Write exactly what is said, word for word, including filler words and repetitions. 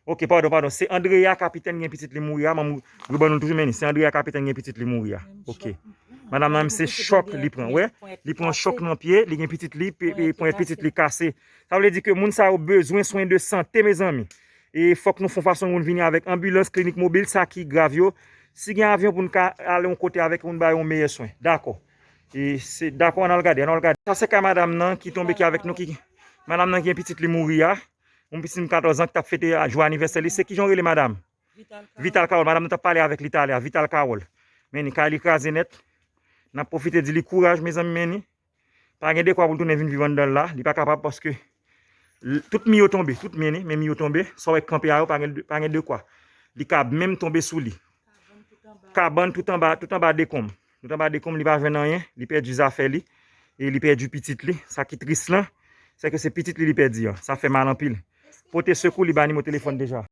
Ok, padon, padon. Se Andrea Kapitèn gen pitit li mouri a. Manm ruban nou toujou, men se Andrea Kapitèn gen pitit li mouri a. Ok. Madanm nan menm se chòk li pran. Wè, li pran chòk nan pye, li gen pitit li, ponyèt pitit li kase. Sa vle di ke moun sa yo bezwen swen de sante, mezanmi. E fòk nou fè yon fason pou nou vini avèk anbilans, klinik mobil, sa ki grav yo. Si gen avyon pou nou ka ale yon kote avèk yo, pou nou ba yo yon meyè swen. Dakò. E se dakò, ann al gade, ann al gade. Sa se ka madanm nan ki tonbe ki avèk nou, ki madanm nan gen pitit li mouri a. Yon pitit katòz an ki t ap fete jou anivèsè li. Se kijan w rele, madanm? Vital Carole. Madanm nan t ap pale avèk li talè a, Vital Carole. Men ni kay li kraze nèt. N ap pwofite di li kouraj, mezanmi, men ni. Pa gen dekwa pou l tounen vin viv anndan l la. Li pa kapab paske tout mi yo tonbe, tout mi ni, men mi yo tonbe. Sa w wè k kanpe a yo, pa gen, pa gen dekwa. Li ka menm tonbe sou li. Kabann tout anba, tout anba dekonm. Tout anba dekonm, li pa jwenn anyen, li pèdi zafè li, e li pèdi pitit li. Sa ki tris lan, se ke se pitit li li pèdi an. Sa fè mal anpil. Pote sekou, li ba nimewo telefòn deja.